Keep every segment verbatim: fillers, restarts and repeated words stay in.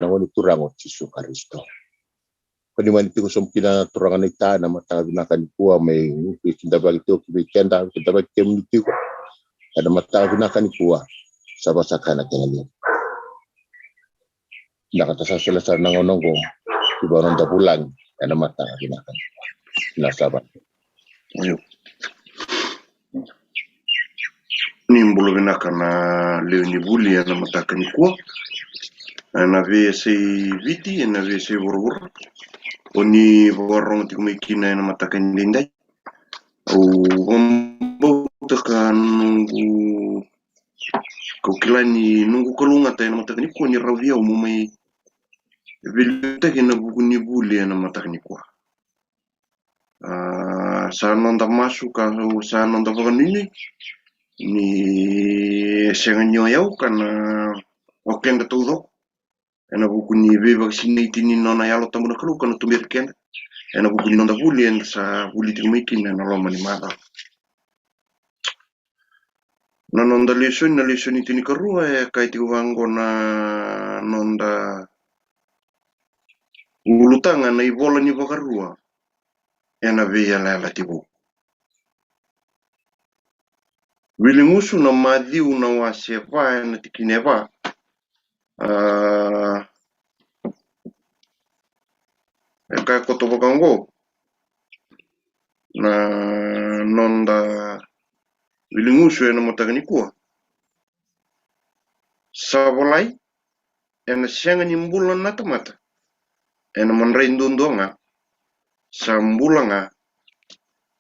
na Gone Turaga o Jisu Karisito. Koni mani tiko sobu kina na turaga naita ena mataka vinaka nikua, me veikidavaki tiko ki vei keda, veikidavaki kemuni tiko ena mataka vinaka nikua. Sa vaka sa kaya na kena levu. Vinaka, da sa solia sara na gauna oqo ki vua na noda vulagi ena mataka vinaka nikua. Na sava. Io. Ni bula vinaka na lewe ni vuli ena mataka nikua. Ena veiyasai Viti, ena veiyasai vuravura, o ni vakarogo tiko mai kina ena mataka edaidai. Au vakabauta ka noqu, kau kila ni noqu kalougata ena mataka nikua ni rawa vei au meu mai veiliutaki ena vuku ni vuli ena mataka nikua. A, sa noda masu ka sa noda vakanuinui ni e sega ni o yau ka na o keda taucoko ena vuku ni veivakasinaiti ni nona Yalo Tabu na Kalou ka na tuberi keda ena vuku ni noda vuli eda sa vuli tiko mai kina ena loma ni macawa. Na noda lesoni, na lesoni tinikarua, e kaya tiko vaqo na noda ulutaga: Na ivola ni vakarua ena Veiyalayalati Vou. Wiligusu na Maciu na wase va ena tikina e va. A, e kaya koto vaka oqo na noda wiligusu ena mataka nikua: Sa volai, ena sega ni bula na tamata ena madrai duadua ga, sa bula ga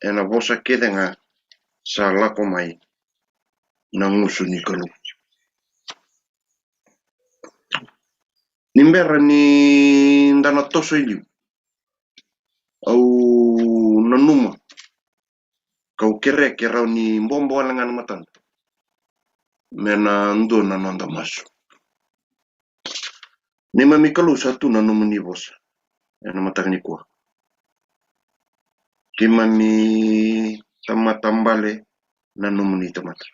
ena vosa kece ga sa lako mai na gusu ni Kalou. Ni bera ni da na toso i liu, au nanuma, kau kerea ke rawa ni bobo wale ga na matada me na dua na noda masu. Neimami Kalou, sa tu na nomuni vosa ena mataka nikua. Keimami tamata bale na nomuni tamata.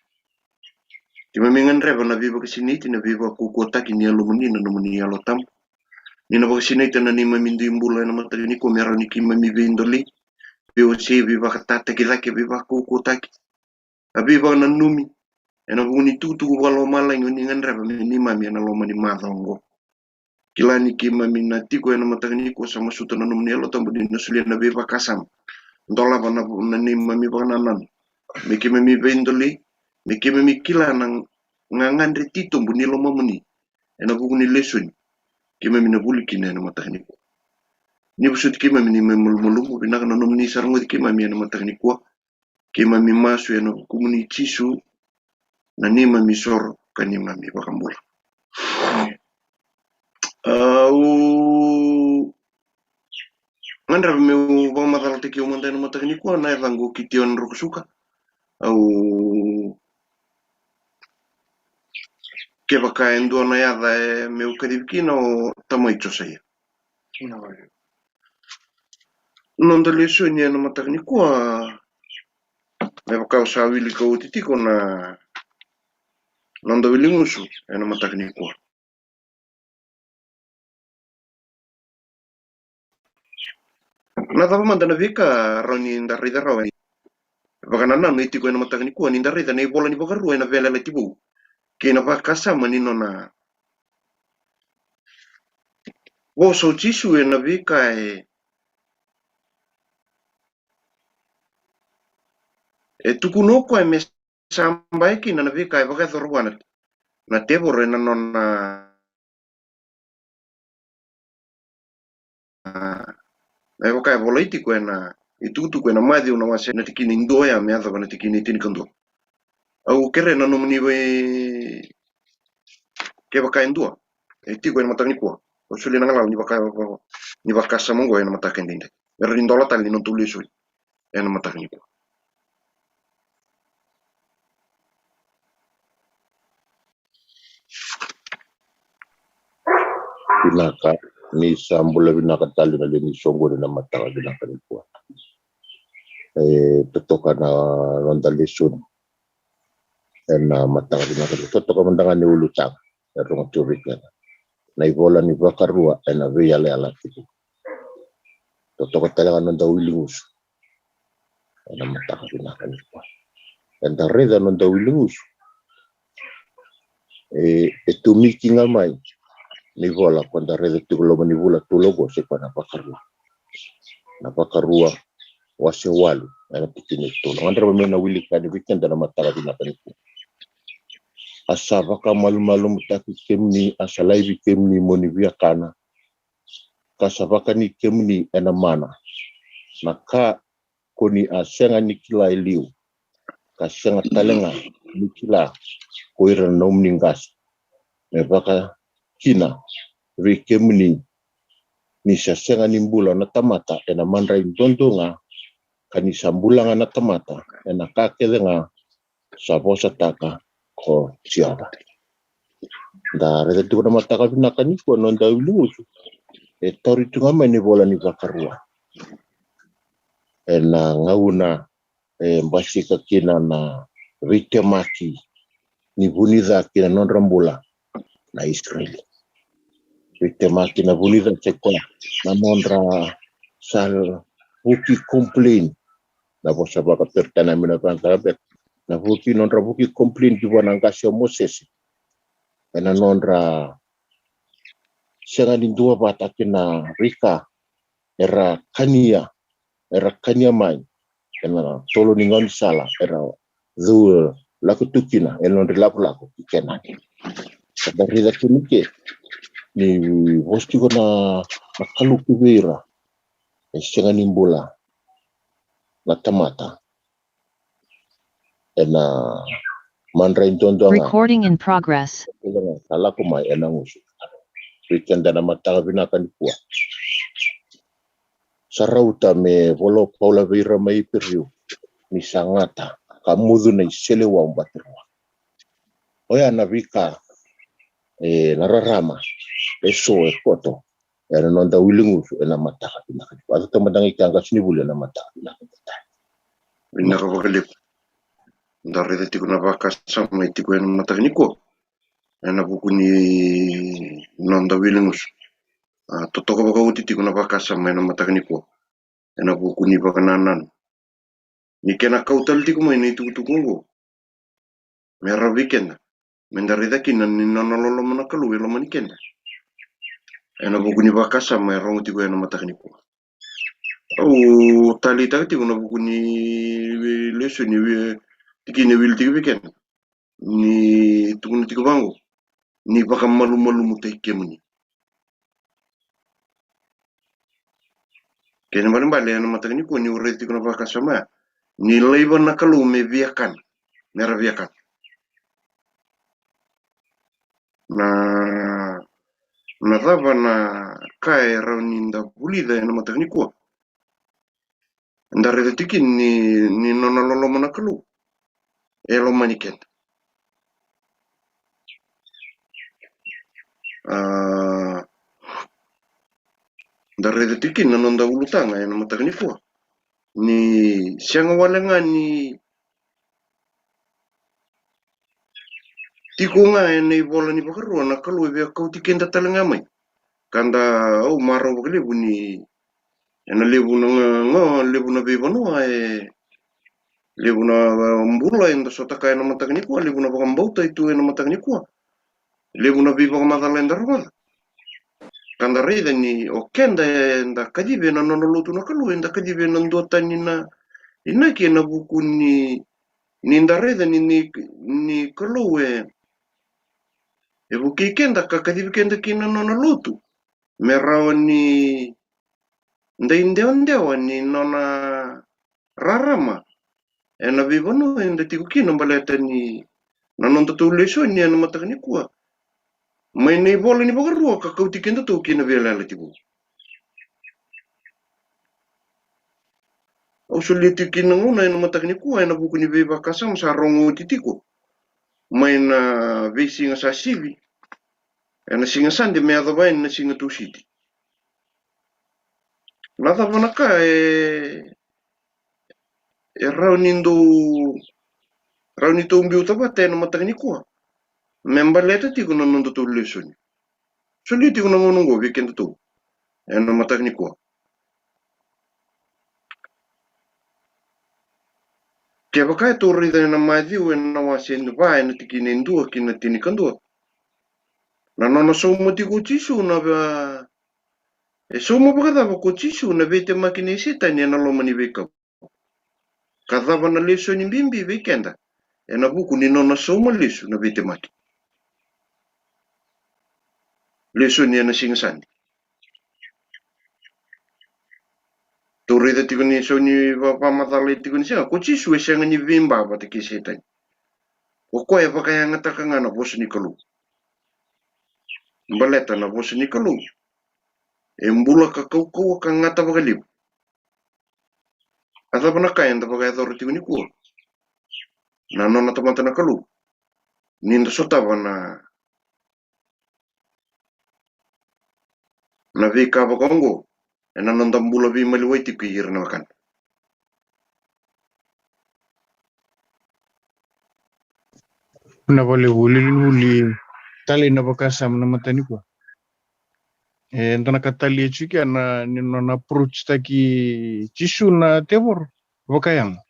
Keimami gadreva na veivakasinaiti, na veivakaukauwataki ni Yalomuni, na nomuni Yalo Tabu, ni na vakasinaita na neimami dui bula ena mataka nikua me rawa ni keimami veidolei, veiwasei, veivakatataki cake, veivakaukauwataki, a veivakananumi ena vuku ni tukutuku vakalomalagi o ni gadreva me neimami ena loma ni macawa oqo. Kila ni keimami na tiko ena mataka nikua sa masuta na nomuni Yalo Tabu ni na solia na veivakasama, dolava na, na neimami vakanananu, me keimami veidolei, me keimami kila na gagadre titobu ni lomamuni ena vuku ni lesoni keimami na vuli kina ena mataka nikua. Ni vosoti keimami neimami malumalumu, vinaka na nomuni sa rogoci keimami ena mataka nikua. Keimami masu ena vukumuni Jisu, na neimami soro ka neimami vakabula. Au gadreva meu vakamacalataki au mada ena mataka nikua. Na yacaqu o Kitione Rukusuka. Au, kevaka e dua na yaca e meu kacivi kina, o Tamai Josaia. Noda lesoni ena mataka nikua, me vaka au sa wilika oti tiko, na noda wiligusu ena mataka nikua. Na cava mada na veika rawa ni da raica rawa ni vakanananu e tiko ena mataka nikua ni da raica na ivola ni vakarua ena Veiyalayalati Vou kei na vakasama ni nona vosa o Jisu ena veika e, e tukuna o koya me sa baya kina na veika e vakayacora vua na, na tevoro ena nona, a, e vaka e volai tiko ena itukutuku ena Maciu na wase na tikina e dua ya me yacova na tikina e tinikadua. Au kerea na nomuni vei, kevaka e dua e tiko ena mataka nikua, au solia na galala ni vaka, ni vakasama oqo ena mataka edaidai. Me rawa ni dola tale ni nodatou lesoni ena mataka nikua. Vinaka, ni sa bula vinaka tale na lewe ni soqoni ena mataka vinaka nikua. E totoka na noda lesoni ena mataka vinaka nikua. Totoka mada ga ni ulutaga e rogo tiko vei keda. na ivola ni Vakarua ena veiyalayalati vou. Totoka tale ga noda wili gusu ena mataka vinaka nikua. Eda raica noda wili gusu, e, e tomiki ga mai na ivola ko da raica tiko loma ni vula tolu oqo, se koya na Vakarua. Na Vakarua wase walu, ena tikina e tolu. Gadreva me na wili kani vei keda na mataka vinaka nikua. A sa vakamalumalumutaki kemuni, a sa laivi kemuni mo ni via kana, ka sa vakani kemuni ena mana, na ka ko ni a sega ni kila e liu, ka sega tale ga ni kila ko ira na nomuni qase. Me vaka kina vei kemuni ni sa sega ni bula na tamata ena madrai dodo ga, ka ni sa bula ga na tamata ena ka kece ga sa vosataka ko Jiova. Da raica tiko na mataka vinaka nikua, noda wili gusu e tauri tu ga mai na ivola ni Vakarua ena gauna e basika kina na veitemaki ni vunica ki na nodra bula na Isireli. Veitemaki na vunica, se koya na nodra sa vuki complain. Na vosa vakaperitania me na vaqara beka, na vuki, nodra vuki complain ki vua na qase o Mosese ena nodra sega ni duavata kina veika era kania, era kania mai ena tolo ni gaunisala era cau lako tu kina ena nodra lakolako ki Kenani. Ka da raica kina ke ni vosa tiko na, na Kalou ki vei ira, e sega ni bula na tamata ena madrai dodo ga. Recording in progress. Ka lako mai ena gusu. Vei keda na mataka vinaka nikua, sa rauta me vola o Paula vei ira mai Iperiu ni sa gata ka mucu na iseleiwau batirua. Oya na veika, e, na rarama eso e koto ena noda wili gusu ena mataka vinaka nikua. A, taumada ga i ka qasenivuli ena mataka vinaka nikua. Vinaka vakalevu. Da raica tiko na vakasama e tiko ena mataka nikua ena vuku ni noda wili gusu. A, totoka vakaoti tiko na vakasama ena mataka nikua ena vuku ni vakanananu. Ni kena kau tale tiko mai na itukutuku oqo me rawa vei keda me da raica kina ni nona loloma na Kalou e lomani keda ena vuku ni vakasama e rogo tiko ena mataka nikua. Au taleitaka tiko na vuku ni lesoni, tikina e wili tiko vei keda, ni tukuna tiko vaqo: Ni vakamalumalumutaki kemuni. Kena ibalebale ena mataka nikua niu raica tiko na vakasama ya, ni laiva na Kalou me via kana, me ra via kana. Na, na cava na ka e rawa ni da vulica ena mataka nikua? Da raica tiko kina ni, ni nona loloma na Kalou e lomani keda. A, da raica tiko kina na noda ulutaga ena mataka nikua, ni sega wale ga ni tiko ga ena ivola ni Vakarua na Kalou e via kauti keda tale ga mai. Ka da, au marau vakalevu ni ena levu na ga, ga, levu na veivanua, e levu na, e, bula eda sotava ena mataka nikua, levu na vakabauta e tu ena mataka nikua, levu na veivakamacala eda rogoca. Ka da raica ni o keda eda kacivi ena nona lotu na Kalou, eda kacivi ena duatani na inaki ena vuku ni, ni da raica ni, ni, ni Kalou e, e vukei keda ka kacivi keda ki na nona lotu me rawa ni da idewadewa ni nona rarama ena veivanua eda tiko kina, baleta ni na nodatou lesoni ena mataka nikua mai na ivola ni Vakarua ka kauti kedatou ki na veiyalayalati vou. Au solia tiko kina na gauna ena mataka nikua ena vuku ni veivakasama sa rogo oti tiko mai na veisiga sa sivi, ena Siga Sade me yacova yani na Siga Tusiti. Na cava na ka e, e rawa ni dou, rawa ni tou biuta vata ena mataka nikua me baleta tiko na nodatou lesoni? Solia tiko na gauna oqo vei kedatou ena mataka nikua. Kevaka e tou raica ena Maciu ena wase va ena tikina e dua ki na tinikadua, na nona sauma tiko o Jisu na va-, e sauma vakacava ko Jisu na veitemaki nei Setani ena loma ni veikau? Ka cava na lesoni bibi vei keda ena vuku ni nona sauma lesu na veitemaki? Lesoni ena siga Sade. Tou raica tiko ni sau ni va-, vakamacala tiko ni sega, ko Jisu e sega ni veiba vata kei Setani. O koya e vakayagataka ga na vosa ni Kalou. Baleta na vosa ni Kalou e bula ka kaukauwa ka gata vakalevu. A cava na ka eda vakayacora tiko nikua na nona tamata na Kalou, ni da sotava na, na veika vaka oqo ena noda bula veimaliwai tiko i ira na wekada? Na valevu lilivuli tale na vakasama na mataka nikua. E dua na ka tale e tiko ya na, ni nona approach taki Jisu na tevoro vakayago.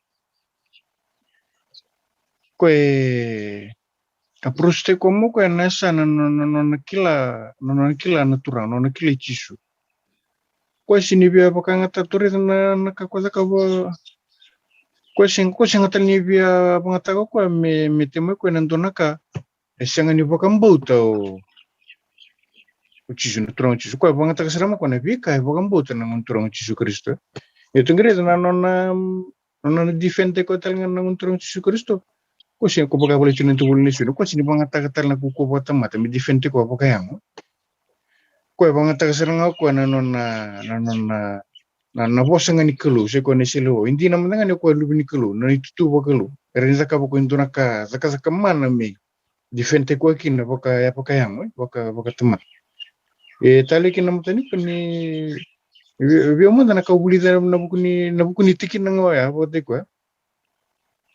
Ko e approach taki koya mo koya na yasana na, na, na nona kila, na nona kila na Turaga, na nona kila i Jisu. Koya sega ni via vakayagataka, tou raica na, na ka koya cakava. Koya sega, koya sega tale ni via vagataka koya me, me temaki koya na dua na ka e sega ni vakabauta o, o Jisu, na Turaga o Jisu. Koya vagataka sara mai koya na veika e vakabauta na Gone Turaga o Jisu Karisito. Ia tou qai raica na nona, nona defend taki koya tale ga na Gone Turaga o Jisu Karisito. Koya sega, ko vakavolai tiko na tuvuli ni sui, koya sega ni vagataka tale na kaukauwa vakatamata me defend taki koya vakayago. Koya vagataka sara ga o koya na nona, na nona, na, na vosa ga ni Kalou, se koya na iseleiwau. E dina mada ga ni o koya luve ni Kalou, na itutu vakalou. Era ni cakava o koya e dua na ka cakacaka mana me defend taki koya kina vaka, ya vakayago, e, vaka, vakatamata. E tale kina na mataka nikua ni, e, e vei au mada na ka au vulica na vuku ni, na vuku ni tikina ga oya, vakataki koya.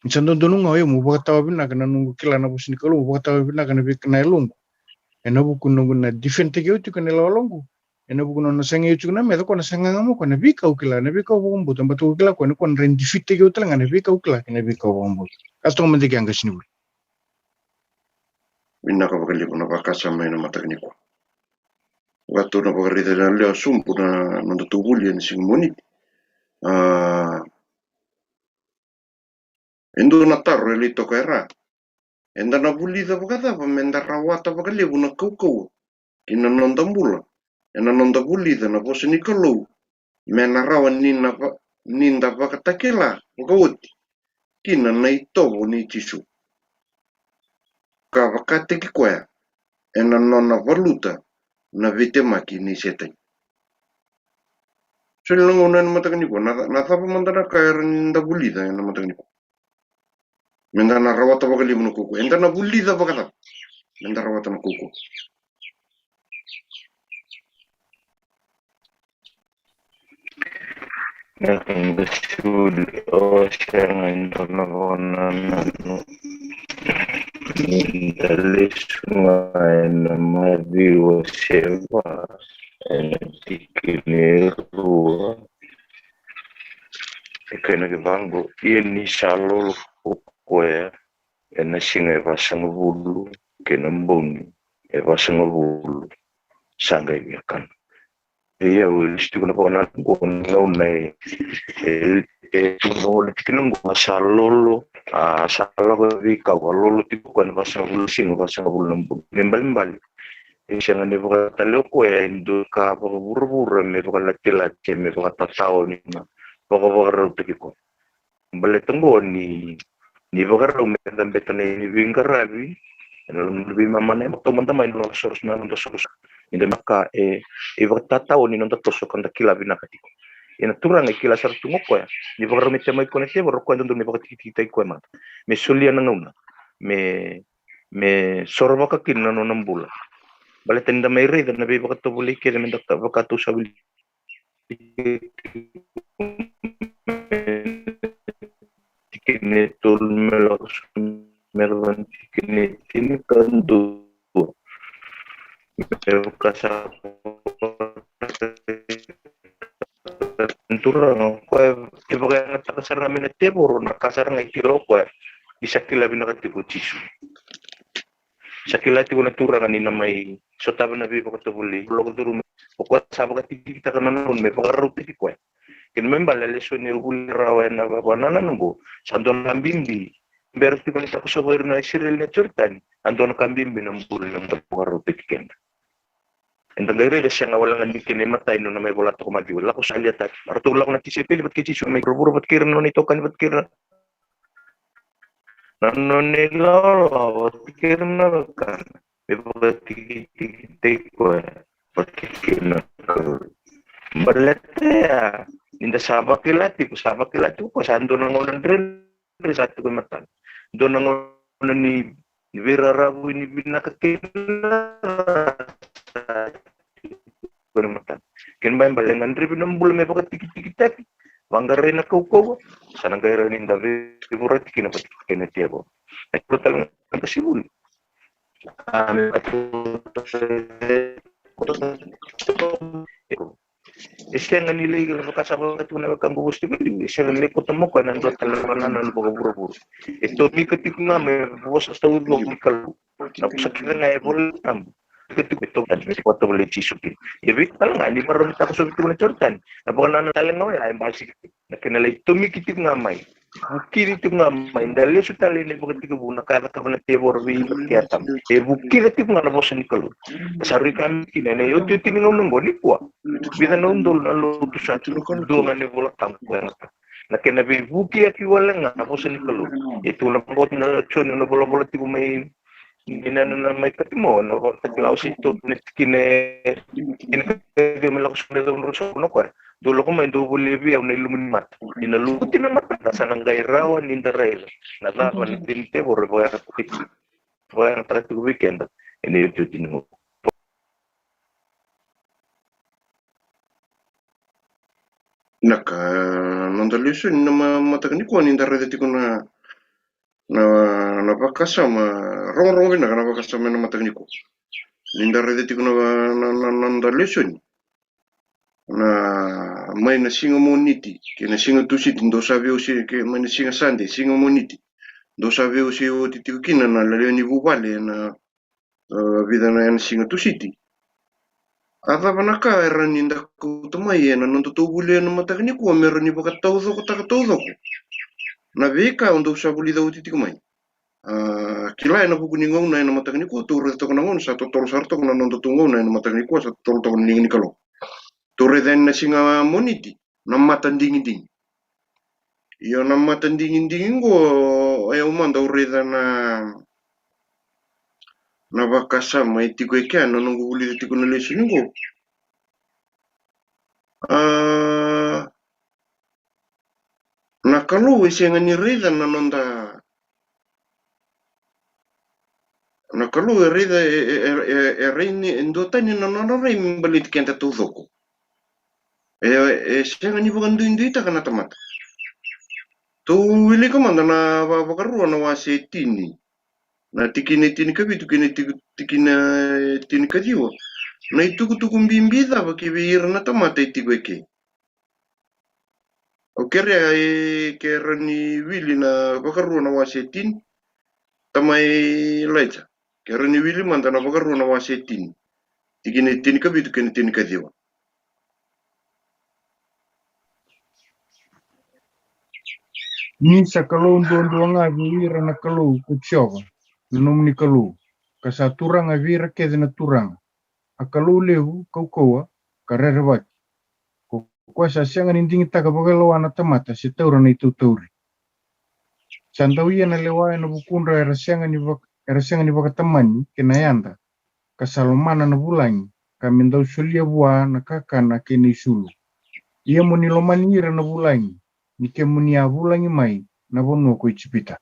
Ni sa dodonu ga o yau meu vakatawa vinaka na noqu kila na vosa ni Kalou, meu vakatawa vinaka na veika na yaloqu. Ena vuku ni noqu na defend taki au tiko na ilawalawa qo. Ena vuku ni nona sagai au tiko na meca, koya na saga ga mo koya na veika au kila, na veika au vakabauta, baleta au kila koya ni koya na rawa ni defeat taki au tale ga na veika au kila kei na veika au vakabauta. Ka toka mada kea qasenivuli. Vinaka vakalevu na vakasama ena mataka nikua. Vakatou na vakaraica na lewa sobu na nodatou vuli ena siga Moniti. A, e dua na taro e lai toka e ra. Eda na vulica vakacava meda rawata vakalevu na kaukauwa ki na noda bula ena noda vulica na vosa ni Kalou, me na rawa ni na va-, ni da vakatakila vakaoti kina na itovo nei Jisu, ka vakataki koya ena nona valuta na veitemaki nei Setani. Soli na gauna ena mataka nikua, na, na cava mada na ka era ni da vulica ena mataka nikua? Meda na rawata vakalevu na kaukauwa. Eda na vulica vakacava meda rawata na kaukauwa? Na ka qasuli o sega ni dua na vakanananu ni da lesu ga ena Maciu wase va ena tikina e rua. E kaya na kevaqo, ia ni sa lolo ko koya ena siga e vasagavulu kei na bogi e vasagavulu sa qai via kana. Ia au lesu tiko na vakanananu qo na gauna e, e, e tukuna qo na tikina qo, a sa lolo, a sa lako e veikau, a lolo tiko koya na vasagavulu na siga, vasagavulu na bogi. Me balebale e sega ni vakatale o koya e dua ka vakavuravura me vakalatilati, me vakatatao ni na vakavakarautaki koya. Baleta qo ni, ni vakarau me cabeta na i ni veiqaravi ena loma ni veimama, na i matau mada mai na nona soroso, na noda soroso. Ni da maka e, e vakatatao ni noda toso ka da kila vinaka tiko. Ia na Turaga e kila sara tu ga o koya ni vakarau me temaki koya na tevoro, o koya e dodonu me vakatikitikitaki koya mada, me solia na gauna me, me sorovaka kina na nona bula. Baleta ni da mai raica na veivakatovolei kece me da ka-, vakatou sa vili tikina e tolu me lako sobu me ra va na tikina e tinikadua. Me vaka sa, Turaga, o koya e vakayagataka sara ga mai na tevoro na ka sara ga e kila o koya ni sa kila vinaka tiko o Jisu. Sa kila tiko na Turaga ni na mai sotava na veivakatovolei, lako curu mai. O koya sa vakatikitikitaka na nona gauna me vakarautaki koya. Kena ibalebale na lesoni au vuli rawa ena vakanananu oqo, sa dua na ka bibi. Bera tiko ni takosova ira na Isireli na Joritani, a dua na ka bibi na bula me vakarautaki keda. Eda qai raica e sega wale ga ni kena imatai ni nona mai vola toka mai vei, lako sa liataki. A ratou lako na tisaipeli vata kei Jisu, mai vuravura vata kei ira na nona itokani vata kei ira na nona ilawalawa vata kei ira na wekana. Me vakatikitikitaki koya vata kei na Kalou. Baleta ya, ni da sa vakila tiko, sa vakila tiko, ko sa dua na gauna dredre sa tiko e matana. Dua na gauna ni, ni veiraravu, ni vinaka kei na ko na matana. Kena ibalebale e gadrevi na bula me vakatikitikitaki, vaqarai na kaukauwa, sa na qai rawa ni da veivorati kina vata kei na tevoro. Na kena tale ga na ka sivuli. A, me vaka e sega ni lai vakasava tiko na wekaqu vosa tiko, e sega ni lai koto mai o koya na dua tale na vakanananu vakavuravura. E tomika tiko ga mai na vosa taucoko ni Kalou. Na vosa kece ga e Vola Tabu. Ka tiko e toka tani me vakatovolei Jisu kina. Ia vei tale ga ni marau ni takosovi tiko na Joritani, na vakanananu tale ga oya e basika. Na kena lai tomiki tiko ga mai, vukici tiko ga mai, da lesu tale ena ivakatekivu, na ka e cakava na tevoro vei Eva kei Atama. E vukica tiko ga na vosa ni Kalou. Sa rui ka mai kina ena iotioti ni gauna oqo nikua. Vica na udolu na lotu sa tiko dua ga na iVola Tabu ko yaga. Na kena veivukiyaki wale ga na vosa ni Kalou. E tu na vaqo na Joni na volavola tiko mai ni na, na, na mai Patimo, na Vakatakila wase e tolu na tikina e, tikina e tini ka ciwa me lako sobu na caudrau sobu na koya. Dou lako mai, dou volia vei au na ilumu ni mata. Ni na luvuti na mata, da sa na qai rawa ni da raica na cava na cei ni tevoro e vakayagataka tiko, vakayagataka tiko vei keda ena iotioti ni gauna. Na ka, noda lesoni na ma-, mataka nikua ni da raica tiko na, na, na vakasama, rogorogo vinaka na vakasama ena mataka nikua. Ni da raica tiko na, na, na, na noda lesoni. Na mai na siga Moniti, kei na siga Tusiti, dou sa veiwasei, kei mai na siga Sade, siga Moniti. Dou sa veiwasei oti tiko kina na lewe ni vuvale ena, e, vica na, ena siga Tusiti. A cava na ka e rawa ni da kauta mai ena nodatou vuli ena mataka nikua me rawa ni vakataucokotaka taucoko na veika o dou sa vulica oti tiko mai. A, kila ena vuku ni gauna ena mataka nikua, tou raica toka na gauna sa totolo sara toka na nodatou gauna ena mataka nikua, sa totolo toka na liga ni Kalou. Tou raica yani na siga Moniti, na mata digidigi. Io, na mata digidigi qo, e au mada au raica na, na vakasama e tiko e kea na noqu vulica tiko na lesoni qo. A, na Kalou e sega ni raica na noda, na Kalou e raica, e, e, e, e, e rai ni, e duatani na nona rai me baleti keda taucoko. E, e sega ni vakaduiduitaka na tamata. Tou wilika mada na Va-, Vakarua na wase e tini, na tikina e tinikavitu kei na tiki-, tikina e tinikaciwa. Na itukutuku bibi cava ki vei ira na tamata e tiko eke? Au kerea e, ke rawa ni wili na Vakarua na wase e tini. Tamai Elijah, ke rawa ni wili mada na Vakarua na wase e tini, tikina e tinikavitu kei na tinikaciwa. Ni sa Kalou duadua ga vei ira na kalou ko Jiova na nomuni Kalou, ka sa Turaga vei ira kece na turaga, a Kalou levu, kaukauwa, ka rerevaki. Ko koya sa sega ni digitaka vakailoa na tamata se taura na itautauri. Sa dau ia na lewa ena vukudra era sega ni vak-, era sega ni vakatamani kei na yada, ka sa lomana na vulagi, ka me dau solia vua na kakana kei na isulu. Ia mo ni lomani ira na vulagi, ni kemuni a vulagi mai na vanua ko Ijipita.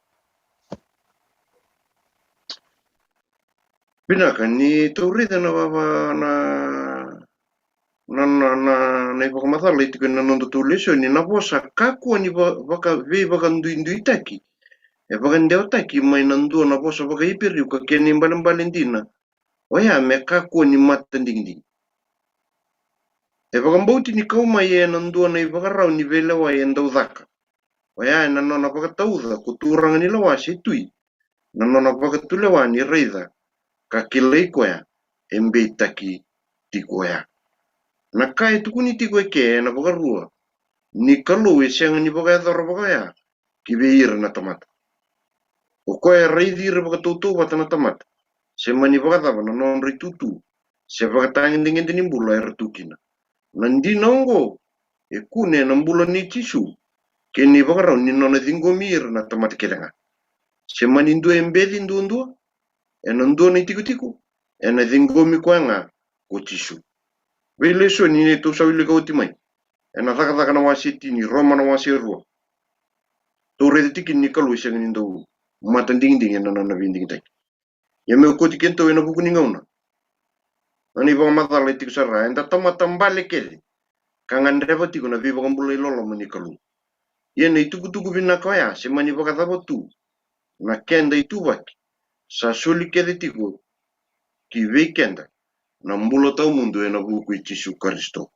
Vinaka, ni tou raica na vava na, na, na, na, na ivakamacala e tiko ena nodatou lesoni, na vosa kakua ni va-, vaka-, veivakaduiduitaki e vakadewataki mai na dua na vosa vakaIperiu, ka kena ibalebale dina oya me kakua ni matadigidigi. E vakabauti ni kau mai ena dua na ivakarau ni veilewai e dau caka, oya ena nona vakatauca ko turaga ni lewa se tui, na nona vakatulewa ni raica ka kilai koya e beitaki tiko oya. Na ka e tukuni tiko eke ena vakarua ni Kalou e sega ni vakayacora vakaoya ki vei ira na tamata. O koya e raici ira vakatautauvata na tamata, se mani vakacava na nodra itutu se vakatagedegede ni bula era tu kina. Na dina oqo e kune ena bula nei Jisu kei na ivakarau ni nona ciqomi ira na tamata kece ga. Se mani dua e beci duadua ena dua na itikotiko, ena ciqomi koya ga ko Jisu. Veilesoni ni tou sa wilika oti mai ena Cakacaka na wase tini, Roma na wase rua. Tou raica tiko ni Kalou e sega ni dau matadigidigi ena nona veidigitaki. Ia meu kauti kedatou ena vuku ni gauna, na nona ivakamacala e tiko sara, eda tamata bale kece ka gadreva tiko na veivakabulai loloma ni Kalou. Ia na itukutuku vinaka oya se mani vakacava tu na keda ituvaki, sa soli kece tiko ki vei keda na bula tawamudu ena vuku i Jisu Karisito.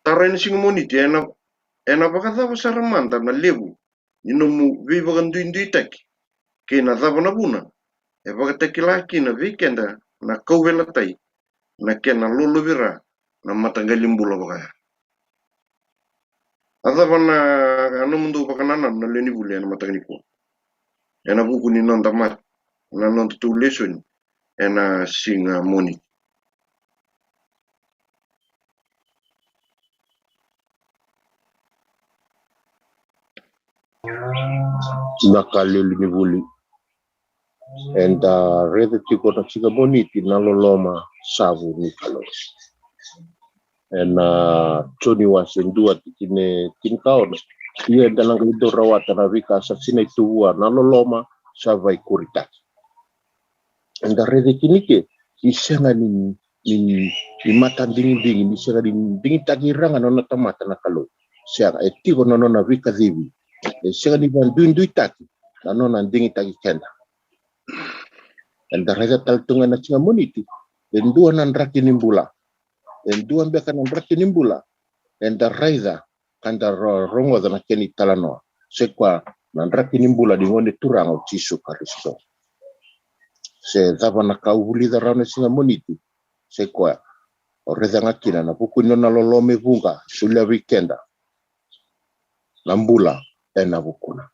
Taro ena siga Moniti, ena, ena vakacava sara mada na levu ni nomu veivakaduiduitaki, kei na cava na vuna e vakatakila kina vei keda na kauveilatai na kena lolovira na mataqali bula vakaya? A cava na nomudou vakanananu na lewe ni vuli ena mataka nikua ena vuku ni noda mat, na noda tou lesoni ena siga Moniti? Na ka lewe ni vuli, eda raica tiko na siga Moniti na loloma savu ni Kalou. Ena Joni wase dua tikina e tinikaono. Ia eda na qai dau rawata na veika sa sinai tu vua, na loloma sa vaikuritaki. Eda raica kina eke ni sega ni, ni, ni matadigidigi, ni sega ni digitaki ira ga na nona tamata na Kalou. Sega, e tiko na nona veikacivi. E sega ni vakaduiduitaki na nona digitaki keda. Eda raica tale tu ga ena siga Moniti, e dua na draki ni bula. E dua beka na draki ni bula eda raica ka da ro-, rogoca na kena italanoa, se koya na draki ni bula ni Gone Turaga o Jisu Karisito. Se cava na ka au vulica rawa na siga Moniti, se koya au raica ga kina na vuku ni nona loloma e vuqa, solia vei keda na bula ena vukuna.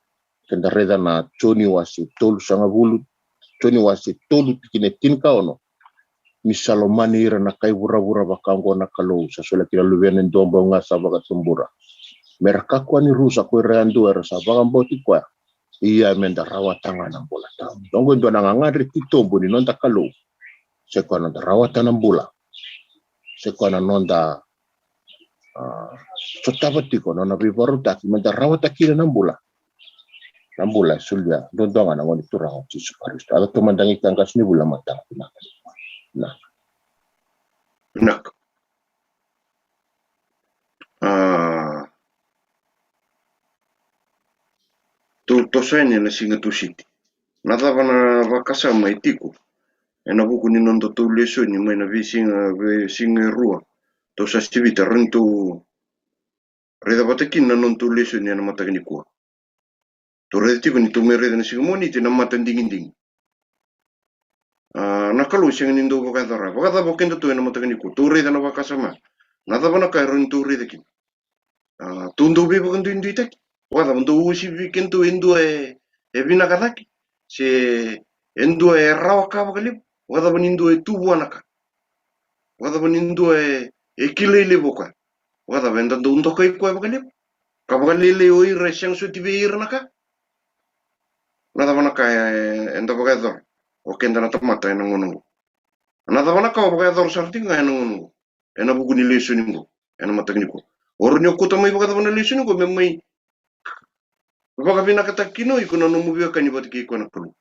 Keda raica na Joni wase tolusagavulu, Joni wase tolu tikina e tinikaono. Ni sa lomani ira na kai vuravura vaka oqo na Kalou, sa solia kina Luvena e dua bau ga sa vakatubura, me ra kakua ni rusa ko ira yadua era sa vakabauti koya, ia me da rawata ga na bula tawamudu. Oqo e dua na gagadre titobu ni noda Kalou, se koya na noda rawata na bula, se koya na noda, a, sotava tiko na nona veivakarautaki me da rawata kina na bula. Na bula e solia duadua ga na Gone Turaga o Jisu Karisito. A, tou mada qai ka qasenivuli na mataka vinaka. Na. Vinaka. A, tou toso yani ena siga Tusiti. Na cava na vakasama e tiko ena vuku ni noda tou lesoni mai na veisiga, veisiga e rua tou sa sivita? Rawa ni tou raica vata kina na noda tou lesoni ena mataka nikua. Tou raica tiko ni tou mai raica na siga Moniti na matadigidigi. A, na Kalou sega ni dau vakayacora. Vakacava o kedatou ena mataka nikua? Tou raica na vakasama. Na cava na ka e rawa ni tou raica kina? A, tou dau veivakaduiduitaki. Vakacava, dau uasivi vei kedatou e dua e, e vinaka cake, se e dua e rawa ka vakalevu? Vakacava ni dua e tu vua na ka? Vakacava ni dua e, e kilai levu o koya? Vakacava eda dau dokai koya vakalevu ka vakalailai o ira e sega soti vei ira na ka? Na cava na ka e, e, eda vakayacora o keda na tamata ena gauna oqo? Na cava na ka o vakayacora sara tiko ga ena gauna oqo ena vuku ni lesoni oqo ena mataka nikua? O rawa ni o kauta mai vakacava na lesoni oqo me mai vakavinakataki kina o iko na nomu veiwekani vata kei koya na Kalou?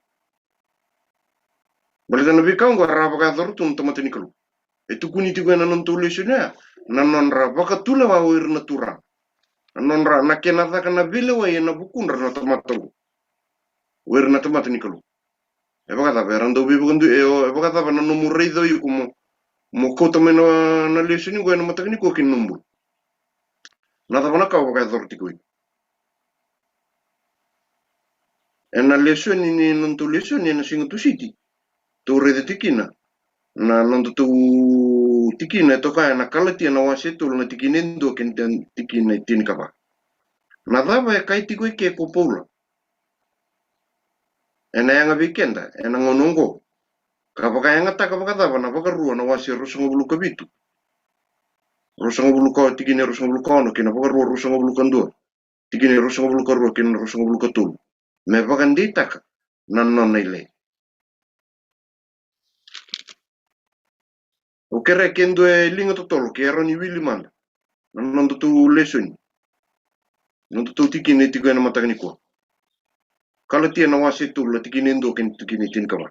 Baleta na veika oqo era a vakayacora tu na tamata ni Kalou. E tukuni tiko ena noda tou lesoni oya na nodra vakatulewa o ira na turaga, na nodra, na kena caka na veilewai ena vukudra na tamata oqo, o ira na tamata ni Kalou. E vakacava era dau veivakadui, e, o, e vakacava na nomu raica o iko mo, mo kauta mai na, na lesoni qo ena mataka nikua ki na nomu bula? Na cava na ka o vakayacora tiko o iko? Ena lesoni ni nodatou lesoni ena siga Tusiti, tou raica tiko kina na nodatou tikina e toka ena Kalatia na wase e tolu na tikina e dua kei na tikina e tinikava. Na cava e kaya tiko eke ko Paula ena yaga vei keda ena gauna oqo, ka vakayagataka vakacava na Vakarua na wase ruasagavulu ka vitu, ruasagavulu ka, tikina e ruasagavulu ka ono kei na Vakarua ruasagavulu ka dua, tikina e ruasagavulu ka rua kei na ruasagavulu ka tolu, me vakadeitaka na nona ilai. Au kerea ke dua e liga totolo ke rawa ni wili mada na nodatou lesoni, nodatou tikina e tiko ena mataka nikua. Kalatia na wase e tolu na tikina e dua kei na tikina e tinikava.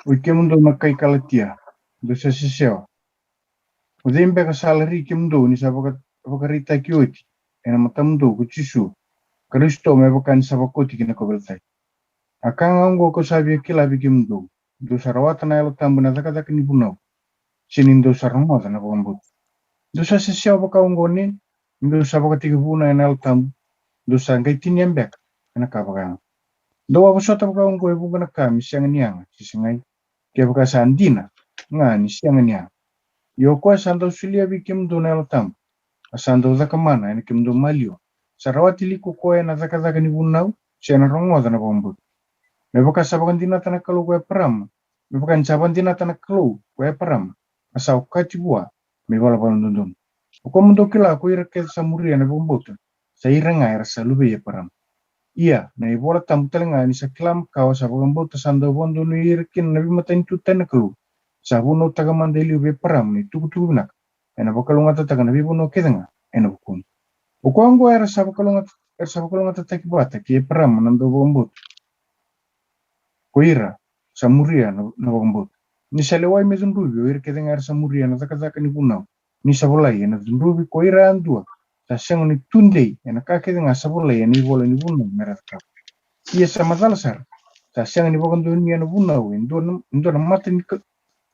Oi kemudou na kai Kalatia, dou sa sesewa. O cei beka sa lari kemudou ni sa vaka, vakaraitaki oti ena matamudou ko Jisu Karisito me vaka ni sa vakoti ki na kauveilatai? A ka ga oqo kau sa via kila vei kemudou, dou sa rawata na Yalo Tabu ena cakacaka ni vunau, se ni dou sa rogoca na vakabauta. Dou sa sesewa vaka oqo, ni dou sa vakatekivuna ena Yalo Tabu, dou sa qai tinia beka ena ka vakayago? Dou a vosota vaka oqo e vuqa na ka me sega ni yaga, se segai? Kevaka sa dina ga ni sega ni yaga. Ia o koya sa dau solia vei kemudou na Yalo Tabu, a sa dau cakamana ena kemudou maliwa, sa rawati li ko koya ena cakacaka ni vunau, se ena rogoca na vakabauta? Me vaka sa vakadinata na Kalou ko Eparama, me vaka ni sa vakadinata na Kalou ko Eparama, a sa okati vua me ivalavala dodonu. O koya mo dou kila, ko ira kece sa muria na vakabauta, sa ira ga era sa luvei Eparama. Ia na iVola Tabu tale ga ni sa kila makawa sa vakabauta sa dau vakadonui ira kina na veimatanitu tani na Kalou, sa vunautaka mada e liu vei Eparama na itukutuku vinaka, ena vakalougatataka na veivanua kece ga ena vukuna. O koya oqo era sa vakalougat, era sa vakalougatataki vata kei Eparama na dau vakabauta, ko ira sa muria na, na vakabauta. Ni sa lewai me cudruvi o ira kece ga era sa muria na cakacaka ni vunau, ni sa volai, ena cudruvi ko ira yadua sa sega ni tudei ena ka kece ga sa volai ena ivola ni vunau me ra cakava. Ia sa macala sara, sa sega ni vakadonui ena vunau e dua na, e dua na mata ni ka,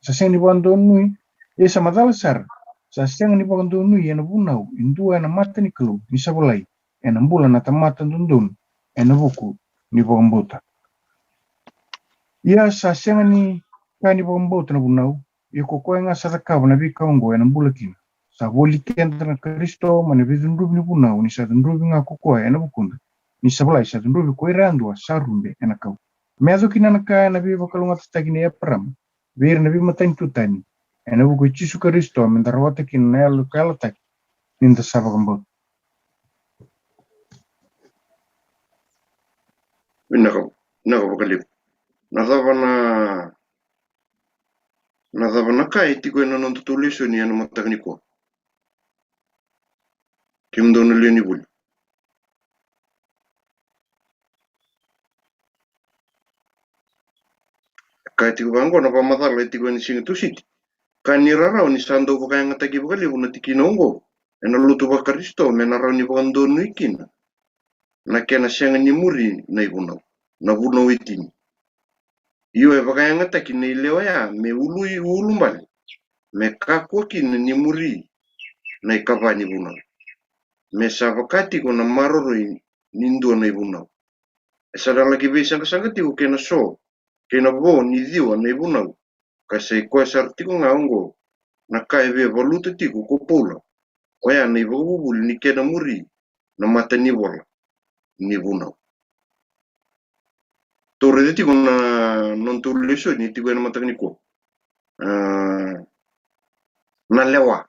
sa sega ni vakadonui, ia sa macala sara, sa sega ni vakadonui ena vunau e dua ena mata ni Kalou, ni sa volai, ena bula na tamata dodonu ena vuku ni vakabauta. Ia sa sega ni ka ni vakabauta na vunau, ia ko koya ga sa cakava na veika oqo ena bula kina. Sa voli keda na Karisito mai na veicudruvi ni vunau, ni sa cudruvi ga ko koya ena vukuda, ni sa volai, sa cudruvi ko ira yadua sa rube ena kau. Me yaco kina na ka ena veivakalougatataki nei Eparama vei ira na veimatanitu tani, ena vuku i Jisu Karisito, me da rawata kina na yalo ka yalataki ni da sa vakabauta. Vinaka, vinaka vakalevu. Na cava na, na cava na ka e tiko ena nodatou lesoni ena mataka nikua? Kemudou na lewe ni vuli. Ka tiko vaqo na vakamacala e tiko ena siga Tusiti. Ka ni rarawa ni sa dau vakayagataki vakalevu na tikina oqo ena lotu vaKarisito me na rawa ni vakadonui kina na kena sega ni muri na ivunau, na vunau e tini. Io, e vakayagataki na ilewa ya me ului ulubale, me kakua kina ni muri na ikava ni vunau, me sa vaka tiko na maroroi ni dua na ivunau. E sa na laki veisaqasaqa tiko kei na so, kei na vo ni ciwa na ivunau, ka sa i koya sara tiko ga oqo na ka e via valuta tiko ko Paula, oya na ivakavuvuli ni kena muri na mata ni vola ni vunau. Tou raica tiko na nodatou lesoni tiko ena mataka nikua. A, na lewa.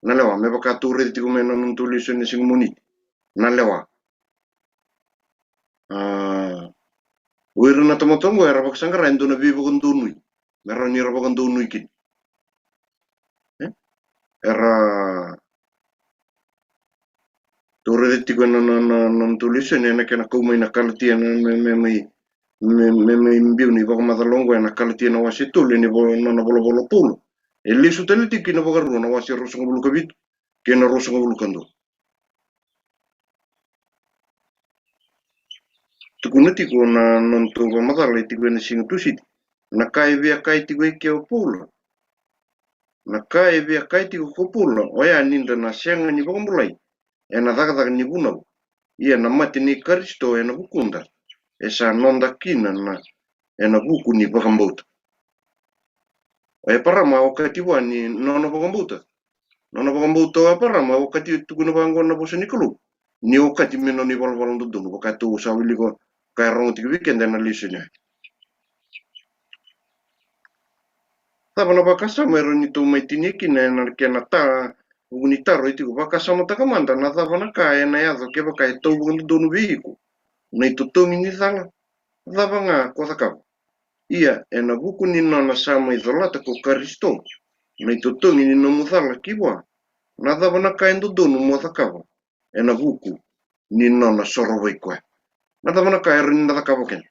Na lewa, me vaka tou raica tiko mai na nodatou lesoni na siga Moniti. Na lewa. A, o ira na tamata oqo era vakasaqara e dua na veivakadonui me rawa ni ra vakadonui kina. E? Era, tou raica tiko ena, na, na, na nodatou lesoni ena kena kau mai na Kalatia, na, me, me, me, me, me, me biu na ivakamacala oqo ena Kalatia na wase tolu, ena vo, na, na volavola o Paula. E lesu tale tiko ki na Vakarua na wase ruasagavulu ka vitu kei na ruasagavulu ka dua. tukuna tiko na nodatou vakamacala e tiko ena siga Tusiti. Na ka e via kaya tiko e ke o Paula. Na ka e via kaya tiko ko Paula, oya ni da na sega ni vakabulai ena cakacaka ni vunau. Ia na mate nei Karisito ena vukuda, e sa noda kina na, ena vuku ni vakabauta. O Eparama a okati vua ni nona vakabauta. Nona vakabauta o Eparama a okati, tukuna vaqo na vosa ni Kalou, ni okati me nona ivalavala dodonu, vaka tou sa wilika, ka e rogo tiko vei keda ena lesoni ya. Cava na vakasama e rawa ni tou mai tinia kina ena kena ta, vuku ni taro e tiko? Vakasamataka mada na cava na ka ena yaco kevaka e tau vakadodonu vei iko na itotogi ni cala cava ga ko cakava. Ia ena vuku ni nona sa mai colata ko Karisito na itotogi ni nomu cala ki vua, na cava na ka e dodonu mo cakava ena vuku ni nona sorovaki koya? Na cava na ka e rawa ni da cakava kina?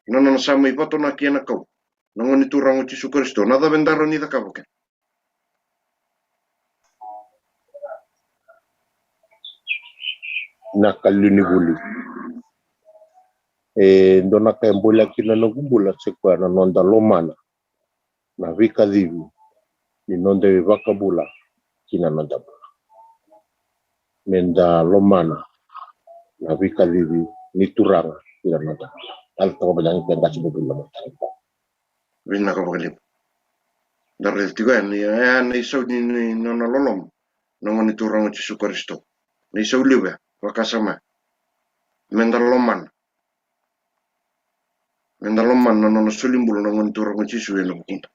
Na nona sa mai vatonaki ena kau na Gone Turaga o Jisu Karisito, na cava eda rawa ni cakava kina? Na ka lewe ni vuli. E dua na ka e bolea kina na noqu bula, se koya na noda lomana na veikacivi ni noda iVakabula ki na noda bula. Meda lomana na veikacivi ni Turaga ki na noda bula. Tale toka vei na qase bobula matani. Vinaka vakalevu. Da raica tiko yani, e, na isau ni, ni nona loloma na Gone Turaga o Jisu Karisito. Na isau levu ya, vakasama. Meda lomana. Meda lomana na nona solibula na Gone Turaga o Jisu ena vukuda.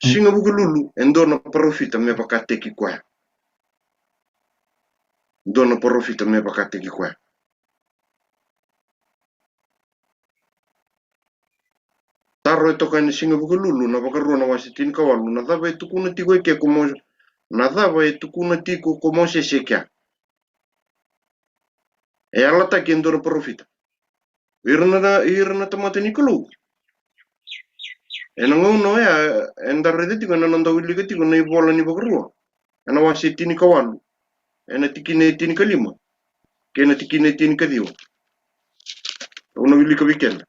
Siga Vukelulu, e dua na parofita me vakataki koya. Dua na parofita me vakataki koya. Taro e toka ena Siga Vukelulu na Vakarua na wase tinikawalu, na cava e tukuna tiko e ke ko Mo-, na cava e tukuna tiko ko Mosese e kea? E yalataki e dua na parofita. Ira na, ira na tamata ni Kalou. Ena gauna oya, eda raica tiko ena noda wilika tiko na ivola ni Vakarua, ena wase tinikawalu, ena tikina e tinikalima kei na tikina e tinikaciwa. Au na wilika vei keda.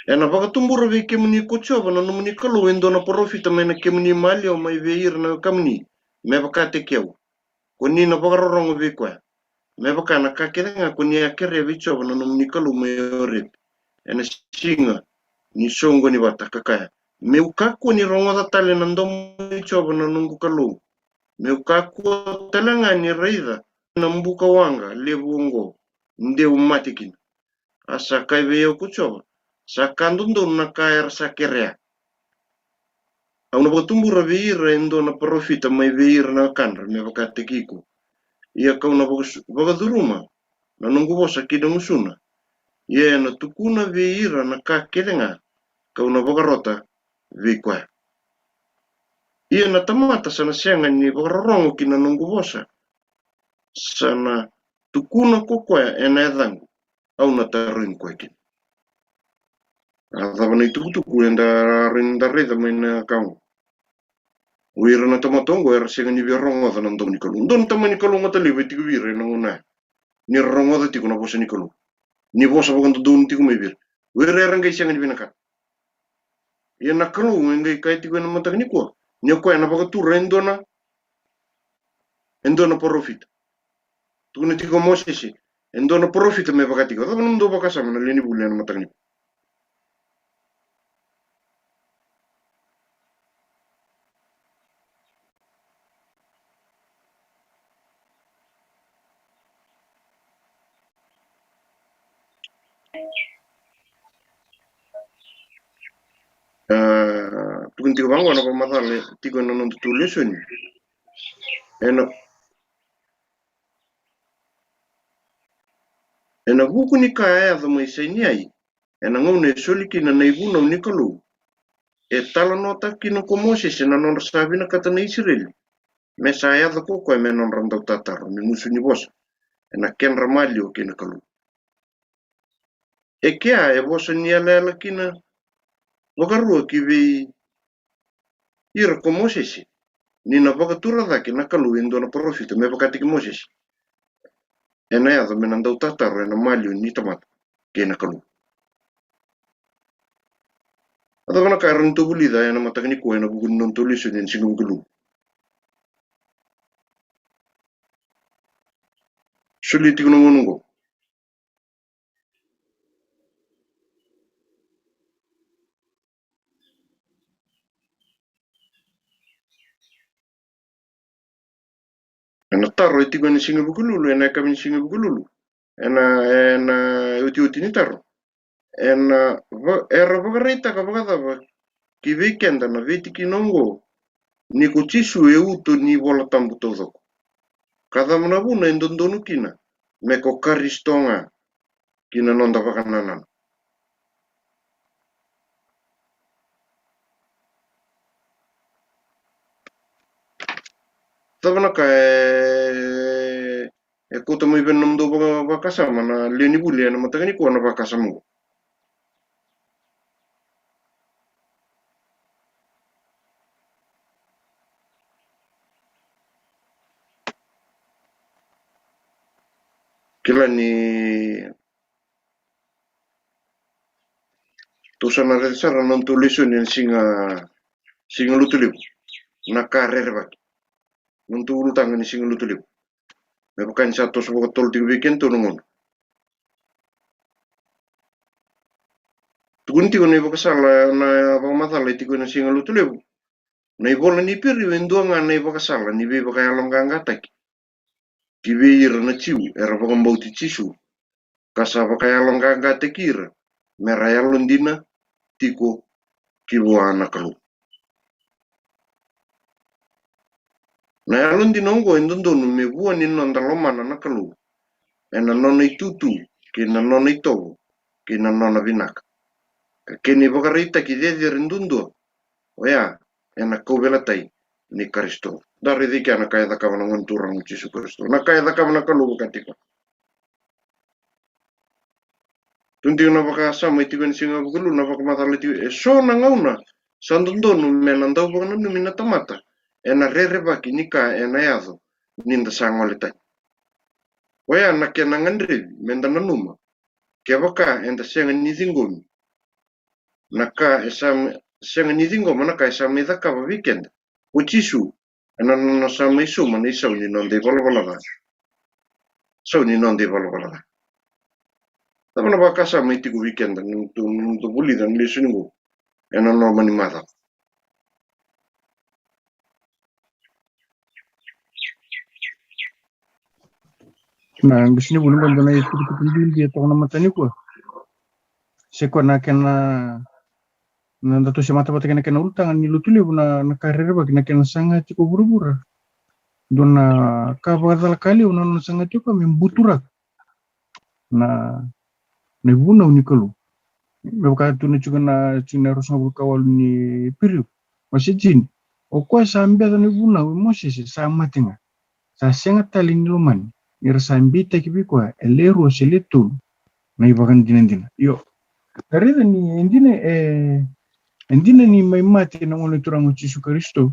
Ena vakatubura vei kemuni ko Jiova na nomuni Kalou e dua na parofita mai na kemuni maliwa mai vei ira na wekamuni, me vakataki au. Ko ni na vakarorogo vei koya me vaka na ka kece ga ko ni a kerea vei Jiova na nomuni Kalou mai Orepi ena siga ni soqoni vata, ka kaya, me'u kakua ni rogoca tale na domo i Jiova na noqu Kalou, me'u kakua tale ga ni raica na buka waqa levu oqo, de'u mate kina. A sa kaya vei au ko Jiova, sa ka dodonu na ka era sa kerea. Au na vakatubura vei ira e dua na parofita mai vei ira na wekadra me vakataki iko. Ia ka'u na vakasu-, vakacuruma na noqu vosa ki na gusuna. Ia ena tukuna vei ira na ka kece ga ka'u na vakarota vei koya. Ia na tamata sa na sega ni vakarorogo ki na noqu vosa, sa na tukuna ko koya ena yacaqu, au na tarogi koya kina. A cava na itukutuku eda rawa ni da raica mai na ka oqo? O ira na tamata oqo era sega ni via rogoca na domo ni Kalou. Dua na tamata ni Kalou matalevu e tiko vei ira ena gauna ya. Ni ra rogoca tiko na vosa ni Kalou, ni vosa vakadodonu tiko mai vei ira, o ira era qai sega ni vinakata. Ia na Kalou e qai kaya tiko ena mataka nikua ni o koya ena vakatura e dua na, e dua na parofita. Tukuna tiko o Mosese, e dua na parofita me vakataki au. Cava na nomudou vakasama na lewe ni vuli ena mataka nikua? A, tukuni tiko vaqo na vakamacala tiko ena nodatou lesoni. Ena, ena vuku ni ka a yaco mai Saineai, ena gauna e soli kina na ivunau ni Kalou, e talanoataka kina ko Mosese na nodra sa vinakata na Isireli me sa yaco ko koya me nodra dautataro, me gusu ni vosa ena kedra maliwa kei na Kalou. E kea e vosa ni yalayala kina vakarua ki vei ira ko Mosese. ni na vakatura cake na Kalou e dua na parofita me vakataki Mosese, ena yaco me na dau tataro ena maliwa ni tamata kei na Kalou. A cava na ka e rawa ni tou vulica ena mataka nikua ena vuku ni nodatou lesoni ena Siga Vukelulu? Solia tiko na gauna oqo. Ena taro e tiko ena Siga Vukelulu, ena yakavi ni Siga Vukelulu, ena, ena otioti ni taro. Ena va-, era vakaraitaka vakacava ki vei keda na veitikina oqo ni ko Jisu e uto ni iVola Tabu taucoko? Ka cava na vuna e dodonu kina me ko Karisito ga ki na noda vakanananu? Cava na ka e, e kauta mai vei na nomudou vaka-, vakasama na lewe ni vuli ena mataka nikua na vakasama oqo? Kila ni tou sa na raica sara na nodatou lesoni ena Siga, Siga Lotulevu, na ka rerevaki. Nodatou ulutaga ni Siga Lotulevu, me vaka ni sa toso vakatotolo tiko vei kedatou na gauna. Tukuni tiko na ivakasala, na vakamacala e tiko ena Siga Lotulevu, na ivola ni Iperiu e dua ga na ivakasala ni veivakayaloqaqataki ki vei ira na Jiu era vakabauti Jisu, ka sa vakayaloqaqataki ira mera yalodina tiko ki vua na Kalou. Na yalodina oqo e dodonu me vua ni noda lomana na Kalou ena nona itutu kei na nona itovo kei na nona vinaka. Ka kena ivakaraitaki cecere duadua oya ena kauveilatai ni Karisito. Da raica e kea na ka e cakava na Gone Turaga o Jisu Karisito, na ka e cakava na Kalou vakatiko. Tukuni tiko na vakasama e tiko ena Siga Vukelulu, na vakamacala e tiko, e so na gauna sa dodonu me na dau vakananumi na tamata ena rerevaki ni ka ena yaco ni da sa gole tani. Oya na kena gadrevi me da nanuma, kevaka eda sega ni ciqomi na ka e sa, sega ni ciqoma na ka e sa mai cakava vei keda o Jisu ena nona sa mai sauma na isau ni noda ivalavala ca. Sau ni noda ivalavala ca. Cava na vakasama e tiko vei keda ni nodatou, ni nodatou vulica na lesoni oqo ena loma ni macawa? Na lesoni vou ni bau dua na itukutuku bibi e toka na mataka nikua. Se koya na kena, na datou se matavata kei na kena ulutaga ni Lotulevu, na, na ka rerevaki na kena saga tiko vuravura. Dua na ka vakacala ka levu na nona saga tiko me buturaka na, na ivunau ni Kalou. Me vaka tu na tiko na, tiko na ruasagavulu ka walu ni Iperiu, wase tini. O koya sa beca na ivunau i Mosese sa mate ga. Sa sega tale ni lomani, ni ra sa beitaki vei koya e le rua se le tolu na ivakadinadina. Io. Ka raica ni e dina, e, e dina ni mai mate na Gone Turaga o Jisu Karisito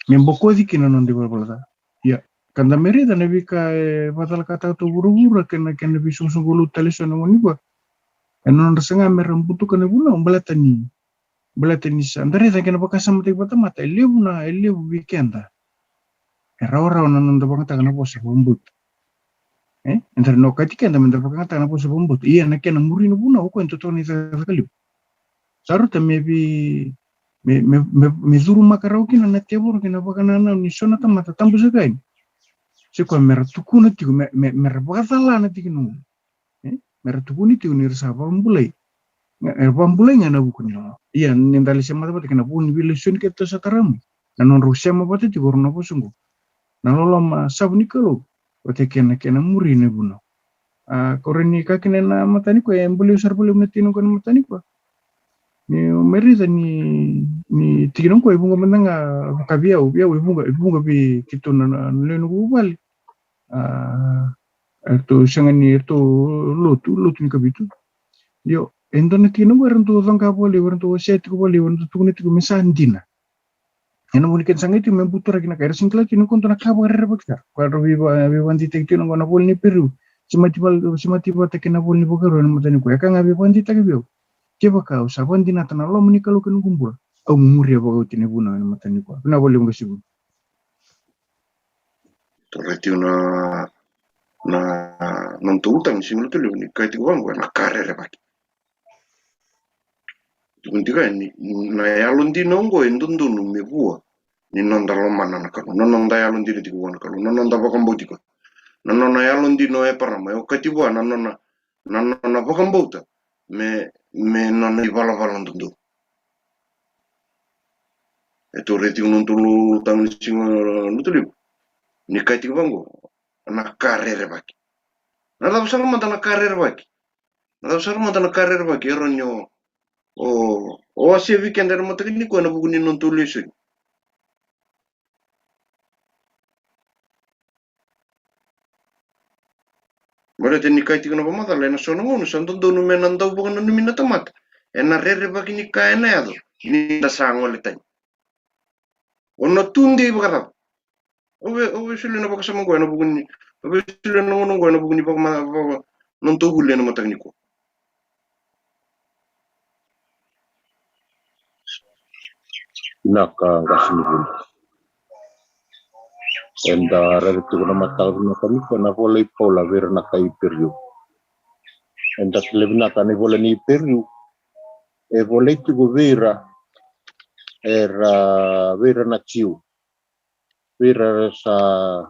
me bokoci kina na noda ivalavala ca. Ia, ka da mai raica na veika e vakacalakataka tu vuravura kei na, kei na veisoqosoqo lotu tale eso na gauna nikua. E nodra saga me ra butuka na ivunau, baleta ni, baleta ni sa da raica kei na vakasamataki vakatamata, e levu na, e levu vei keda e rawarawa na noda vakayagataka na vosa vakabauta. E, eda na okati keda me da vakayagataka na vosa vakabauta. Ia na kena muri na vunau, o koya e dodonu ni cakacaka levu. Sa rauta me vei, me, me, me, me curumaka rawa kina na tevoro kei na vakanananu ni so na tamata tabu saka yani. Se koya me ra tukuna tiko, me, me, me ra vakacala na tikina oqo. E, me ra tukuni tiko ni ra sa vakabulai. E, vakabulai ga ena vuku ni lomana. Ia, ni da lai se matavata kei na vuku ni veilesoni keitou sa tara mai, na nodrau sema vata tiko o rau na vosa oqo. Na loloma savu ni Kalou vata kei na kena muri na ivunau. A, ka rawa ni kaya kina ena mataka nikua, e bau levu sara, bau levu na tikina oqo ena mataka nikua. Niu mai raica ni, ni tikina oqo e vuqa mada ga vaka vei au, vei au e vuqa, e vuqa vei keitou na, na, na lewe ni vuvale. A, eratou sega ni, eratou lotu, lotu ni Kavitu. Io, e dua na tikina oqo eratou coqa vakalevu, eratou wasea tiko vakalevu, eratou tukuna tiko me sa dina. Ena vuku ni kena sa qai tiko me buturaki na ka era sega ni kila tiko ni kua dua na ka vakarerevaki sara. Koya drau veiva-, veivakadeitaki tiko na qo na ivola ni Iperiu. Semati val-, semati vata kei na ivola ni Vakarua ena mataka nikua. E ka ga veivakadeitaki vei au. Kevaka au sa vakadinata na loma ni Kalou kei na noqu bula, au muria vakaoti na ivunau ena mataka nikua. Vinaka vakalevu qase Vuni. Taura tiko na, na, na nodatou ulutaga ni siga Lotulevu ni kaya tiko vaqo na ka rerevaki. Tukuni tiko yani, na yalodina oqo e dodonu me vua ni noda lomana na Kalou, na noda yalodina tiko vua na Kalou, na noda vakabauti koya. Na nona yalodina o Eparama e okati vua na nona, na nona vakabauta me, me nona ivalavala dodonu. E taura tiko na nodatou ulutaga ni siga Lotulevu ni kaya tiko vaqo na ka rerevaki. Na cava sara mada na ka rerevaki? Na cava sara mada na ka rerevaki e rawa ni o, o, o wasea vei keda ena mataka nikua ena vuku ni nodatou lesoni? Baleta ni kaya tiko na vakamacala, ena so na gauna sa dodonu me na dau vakananumi na tamata ena rerevaki ni ka ena yaco ni da sa gole tani. O na tudei vakacava? Au via, au via solia na vakasama oqo ena vuku ni, au via solia na gauna oqo ena vuku ni vakama-, vaka-, nodatou vuli ena mataka nikua. Vinaka qase ni Vuni. Eda raica tiko na mataka vinaka nikua na ivola i Paula vei ira na kai Iperiu. Eda kila vinaka na ivola ni Iperiu e volai tiko vei ira, era, vei ira na Jiu, vei ira sa,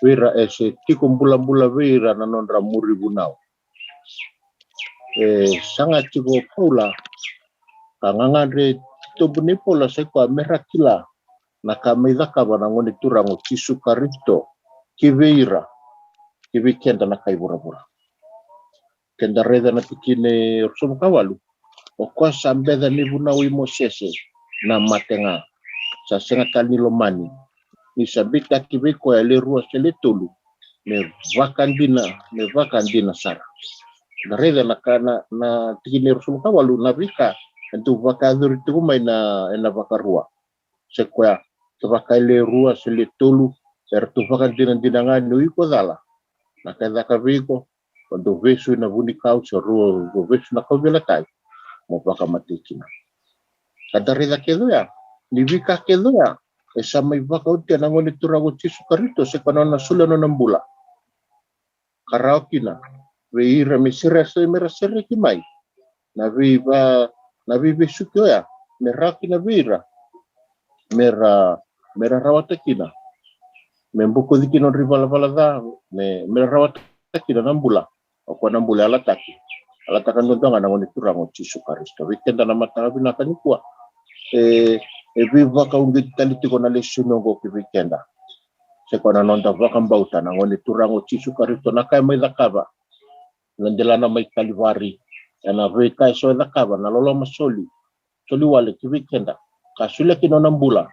vei ira e se tiko bulabula vei ira na nodra muri vunau. E saga tiko o Paula ka gagadre titobu nei Paula, sai koya me ra kila na ka mai cakava na Gone Turaga o Jisu Karisito ki vei ira, ki vei keda na kai vuravura. Keda raica na tikina e ruasagavulu ka walu. O koya sa beca ni vunau i Mosese na mate ga, sa sega tale ni lomani, ni sa beitaki vei koya e le rua se le tolu me vakadina, me vakadina sara. Da raica na ka na, na tikina e ruasagavulu ka walu, na veika e dau vakayacori tiko mai na, ena Vakarua. Se koya, kevaka e le rua se le tolu, eratou vakadinadina ga ni o iko cala, na ka e caka vei iko, o dau vesu ena vunikau se rua, o dau vesu na kauveilatai, mo vakamatei kina. Ka da raica kece oya ni veika kece oya e sa mai vakaotia na Gone Turaga o Jisu Karisito, se koya na nona solia na nona bula. Ka rawa kina vei ira me sere, me ra sereki mai na veiva, na veivesuki oya, me rawa kina vei ira me ra, me ra rawata kina, me bokoci kina nodra ivalavala ca, me, me ra rawata kina na bula. O koya na bula e yalataki, yalataka duadua ga na Gone Turaga o Jisu Karisito. Vei keda na mataka vinaka nikua, e, e veivakauqeti tale tiko na lesoni oqo ki vei keda. Se koya na noda vakabauta na Gone Turaga o Jisu Karisito, na ka e mai cakava na delana mai Kalivari, ena veika e so e cakava, na loloma soli, soli wale ki vei keda, ka solia kina na bula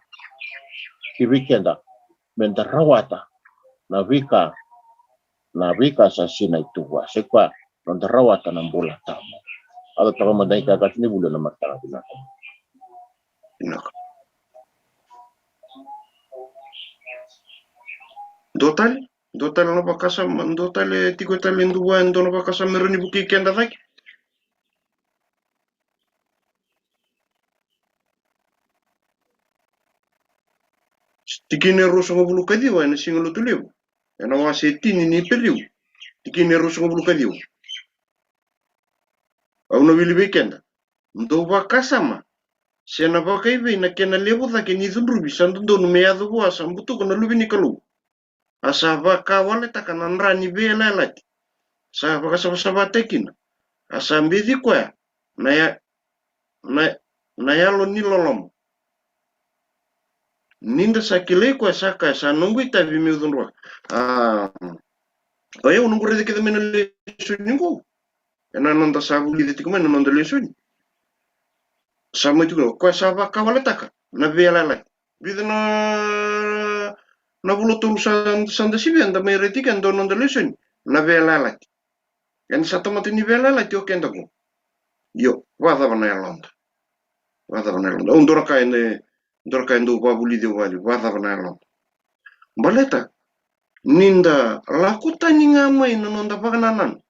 ki vei keda, me da rawata na veika, na veika sa sinai tu vua, se koya noda rawata na bula tabu. Yalataka mada ga qase ni Vuni na mataka vinaka. Vinaka. Dua tale, dua tale na vakasama, dua tale tiko tale e dua, e dua na vakasama me rawa ni vukei keda cake. Tikina e ruasagavulu ka ciwa ena Siga Lotulevu, ena wase e tini ni Iperiu, tikina e ruasagavulu ka ciwa. Au na wili vei keda. Dou vakasama se na vakaivei na kena levu cake ni cudruvi sa dodonu me yaco vua sa butuka na Luve ni Kalou, a sa vakawaletaka na dra ni veiyalayalati sa vakasavasavataki kina, a sa beci koya na ya, na, na yalo ni loloma. Ni da sa kilai koya sa kaya, sa noqu itavi meu cudruva. A, o yau noqu raica kece mai na lesoni qo. Ena noda sa vulica tiko mai na noda lesoni. Sa mai tiko o koya sa vakawaletaka na veiyalayalati. Vica na, na vula tolu sa, sa da sivia da mai raica tiko e dua noda lesoni. Na veiyalayalati. Eda sa tamata ni veiyalayalati o keda qo. Io, vakacava na yaloda? Vakacava na yaloda? Au dua na ka ena, Dua na ka e dau vakavulici au vakalevu, vakacava na yaloda. Baleta ni da lako tani ga mai na noda vakanananu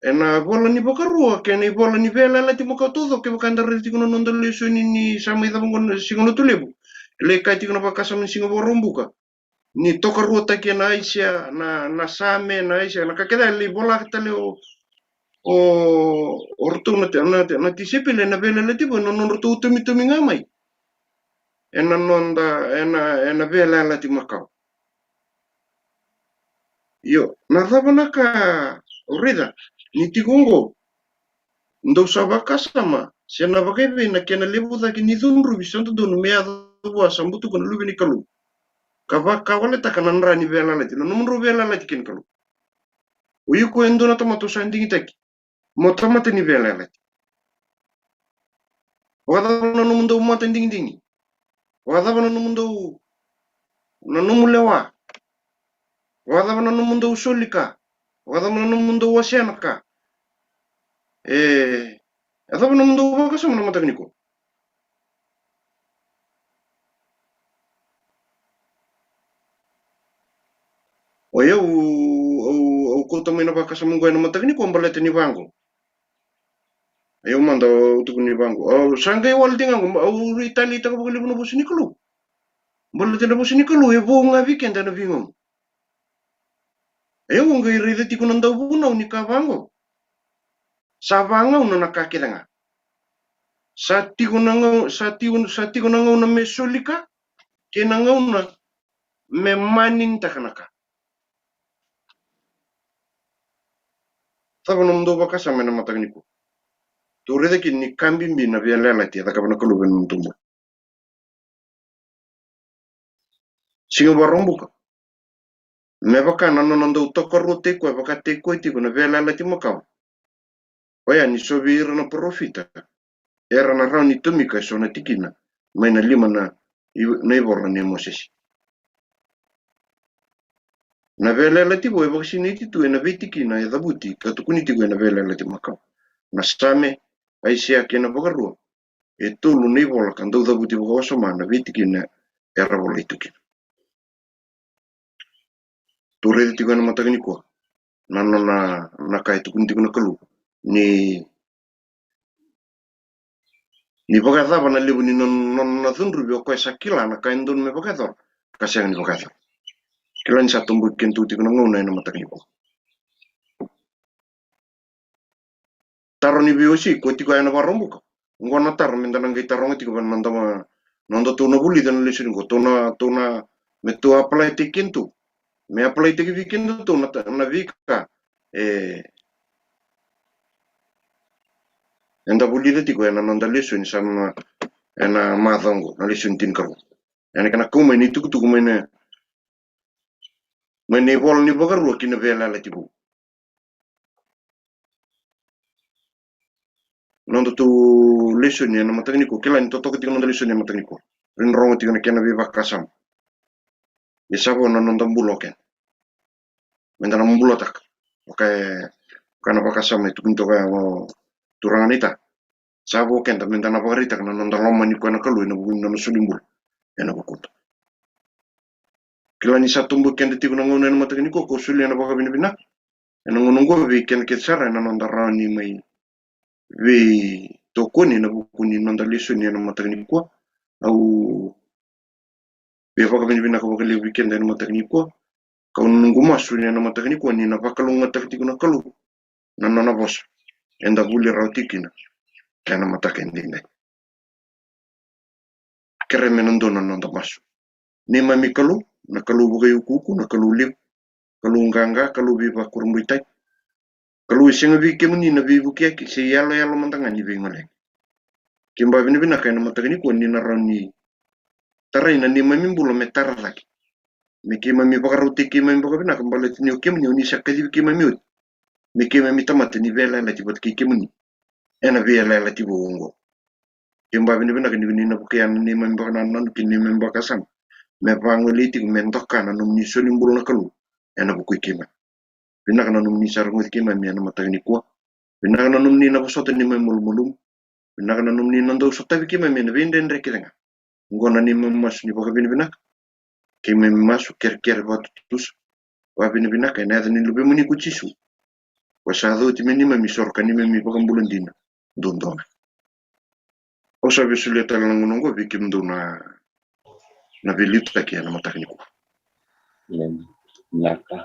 ena ivola ni Vakarua kei na ivola ni Veiyalayalati Makawa taucoko, kevaka eda raica tiko na noda lesoni ni sa mai cava qo na Siga Lotulevu, e lai kaya tiko na vakasama ni Siga Vakaraubuka ni tokaruataki ena Aisea, na, na Same, na Aisea, na ka kece e lai vola tale o, o, o ratou na, na, na tisaipeli ena Veiyalayalati Vou, na nodratou tomitomi ga mai ena noda, ena, ena Veiyalayalati Makawa. Io, na cava na ka au raica ni tiko oqo? Dou sa vakasama se na vakaevei na kena levu cake ni cudruvi sa dodonu me yaco vua sa butuka na Luve ni Kalou, ka vakawaletaka na dra ni veiyalayalati, na nomudrau veiyalayalati kei na Kalou? O iko e dua na tamata o sa digitaki mo tamata ni veiyalayalati. Vakacava na nomudou mata digidigi? Vakacava na nomudou, na nomu lewa? Vakacava na nomudou soli ka? Vakacava na nomudou wasea na ka? E, e cava na nomudou vakasama na mataka nikua? O yau, au, au kauta mai na vakasama oqo ena mataka nikua baleta ni vaqo. O yau mada au tukuna ni vaqo. Au sa qai wale tiko ga qo, au rai taleitaka vakalevu na vosa ni Kalou. Baleta na vosa ni Kalou e vou ga vei keda ena veigauna. O yau qai raica tiko na dauvunau ni ka vaqo. Sa vagauna na ka kece ga. Sa tiko na gau-, sa tiko, sa tiko na gauna me soli ka, kei na gauna me maninitaka na ka. Cava na nomudou vakasama ena mataka nikua? Tou raica kina ni ka bibi na veiyalayalati e cakava na Kalou ena nodatou bula. Siga Vakaraubuka, me vaka na nona dau tokaruataki koya, vakatekivu tiko na Veiyalayalati Makawa. Oya ni so vei ira na parofita era na rawa ni tomika eso na tikina mai na lima na i-, na ivola nei Mosese. Na Veiyalayalati Vou e vakasinaiti tu ena veitikina e cavuti ka tukuni tiko ena Veiyalayalati Makawa. Na Same, Aisea kei na Vakarua, e tolu na ivola ka dau cavuti vakawasoma na veitikina era volai tu kina. Tou raica tiko ena mataka nikua na nona, na ka e tukuni tiko na Kalou ni, ni vakacava na levu ni nona, nona cudruvi o koya sa kila na ka e dodonu me vakayacora ka sega ni vakayacora. Kila ni sa toboki kedatou tiko na gauna ena mataka nikua. Taro ni veiwasei ko tiko ena Vakaraubuka. Oqo na taro meda na qai taroga tiko vei na noda, nodatou na vulica na lesoni qo, tou na, tou na, me tou apply-taki kedatou. Me apply-taki vei kedatou na ta-, na veika e, eda vulica tiko ena noda lesoni sa na, ena macawa oqo, na lesoni tinikarua. Ena kena kau mai na itukutuku mai na, mai na ivola ni Vakarua ki na Veiyalayalati Vou. Nodatou lesoni ena mataka nikua, kila ni totoka tiko na noda lesoni ena mataka nikua. Rini rogo tiko na kena veivakasama. Ia sa vo na noda bula o keda. Meda na bulataka. O kaya, o kaya na vakasama e tukuni toka ya o turaga naita. Sa vo keda meda na vakaraitaka na noda lomani koya na Kalou ena vuku ni nona solibula ena vukuda. Kila ni sa toboki keda tiko na gauna ena mataka nikua, ko solia na vakavinavinaka ena gauna oqo vei keda kece sara ena noda rawa ni mai veitokoni ena vuku ni noda lesoni ena mataka nikua. Au via vakavinavinaka vakalevu vei keda ena mataka nikua. Kau noqu masu ni ena mataka nikua ni na vakalougatataka tiko na Kalou na nona vosa eda vuli rawa tiko kina ena mataka edaidai. Kere me na dua na noda masu. Neimami Kalou, na Kalou vakaiukuuku, na Kalou levu, Kalou qaqa, Kalou veivakurabuitaki, Kalou e sega vei kemuni na veivukiyaki se iyaloyalo mada ga ni veigoleyaki. Keimami vakavinavinaka ena mataka nikua ni na rawa ni tarai na neimami bula me tara cake. Me keimami vakarautaki keimami vakavinaka baleta ni o kemuni o ni sa kacivi keimami oti me keimami tamata ni veiyalayalati vata kei kemuni ena Veiyalayalati Vou oqo. Keimami vakavinavinaka ni ko ni na vukea na neimami vakanananu kei na neimami vakasama me vagolei tiko me doka na nomuni solibula na Kalou ena vuku i keimami. Vinaka na nomuni sa rogoci keimami ena mataka nikua. Vinaka na nomuni na vosota neimami malumalumu. Vinaka na nomuni na dau sotavi keimami ena veidredre kece ga. Oqo na neimami masu ni vakavinavinaka. Keimami masu kerekere vakatutusa, vakavinavinaka ena yaca ni Luvemuni ko Jisu. Ko sa cauti me neimami soro ka neimami vakabula dina duadua ga. Au sa via solia tale na gauna oqo vei kemudou na, na veiliutaki ena mataka nikua. Amen. Vinaka.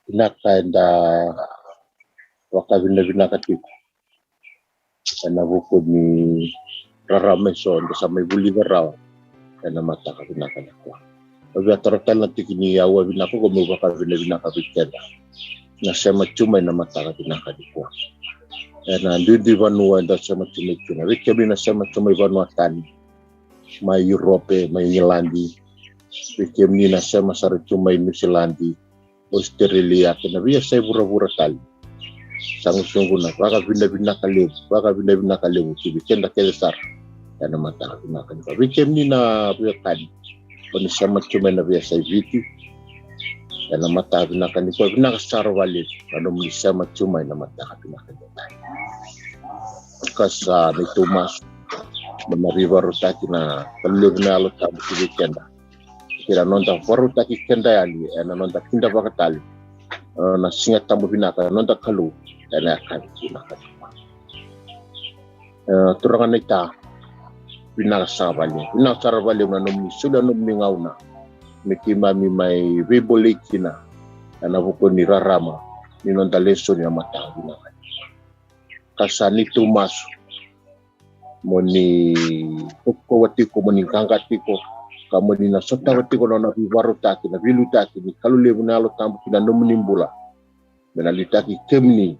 Vinaka, eda vakavinavinaka tiko ena vuku ni rarama eso eda sa mai vulica rawa ena mataka vinaka nikua. Au via tara tale na tiki ni aua vinaka oqo meu vakavinavinaka vei keda na sema tu mai na mataka vinaka nikua. Ena duidui vanua eda sema tu mai kina, vei kemuni na sema tu mai vanua tani, mai Europe, mai Igiladi, vei kemuni na sema sara tu mai Niusiladi, Australia kei na veiyasai vuravura tale. Sa gusuqu na vakavinavinaka levu, vakavinavinaka levu ki vei keda kece sara ena mataka vinaka nikua. Vei kemuni na veiwekani ko ni sema tu mai na veiyasai Viti ena mataka vinaka nikua, vinaka sara vakalevu na nomuni sema tu mai na mataka vinaka nikua. Ka sa neitou masu mo na veivakarautaki na Kalou levu na Yalo Tabu ki vei keda. Kei na noda vakarautaki keda yani ena noda kidavaka tale na Siga Tabu vinaka na noda Kalou ena yakavi vinaka. E, turaga naita, vinaka sara vakalevu, vinaka sara vakalevu na nomuni solia na nomuni gauna me keimami mai veibolei kina ena vuku ni rarama ni noda lesoni na mataka vinaka. Ka sa neitou masu mo ni kaukauwa tiko, mo ni qaqa tiko, ka mo ni na sotava tiko na nona veivakarautaki, na veiliutaki ni Kalou levu na Yalo Tabu ki na nomuni bula. Me na liutaki kemuni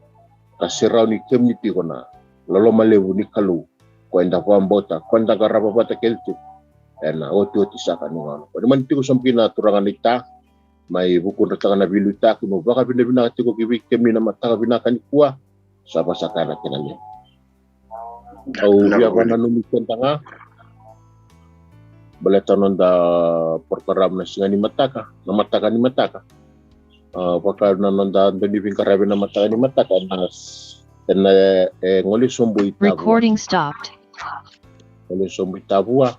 ka serauni kemuni tiko na loloma levu ni Kalou ko eda vakabauta, ko eda qarava vata kece tiko ena otioti saka ni gauna. Ko ni mani tiko sobu kina, turaga naita, mai vukudrataka na veiliutaki, meu vakavinavinaka tiko ki vei kemuni na mataka vinaka nikua. Sa vakasaka na kena levu. Au via vakananumi keda ga baleta na noda porokaramu na siga ni mataka, na mataka ni mataka. A, vaka na noda dau ni veiqaravi na mataka ni mataka, na, ena, e, gole sobu i tavua. Recording stopped. Gole sobu i tavua.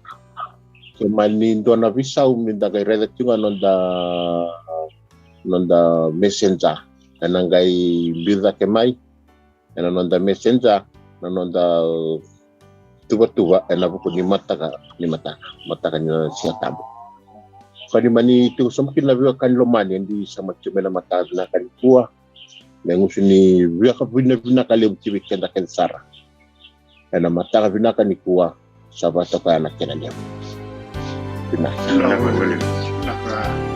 Ke mani dua na veisau me da qai raica tiko ga noda, noda messenger. Ena qai biu cake mai ena noda messenger na noda tuvatuva ena vuku ni mataka ni mataka, mataka ni Siga Tabu. Ka ni mani tiko sobu kina na veiwekani lomani, eda sa mai tiko mai na mataka vinaka nikua. Me gusu ni vakavinavinaka levu ki vei keda kece sara ena mataka vinaka nikua. Sa vakatoka na kena levu. Vinaka. Vinaka.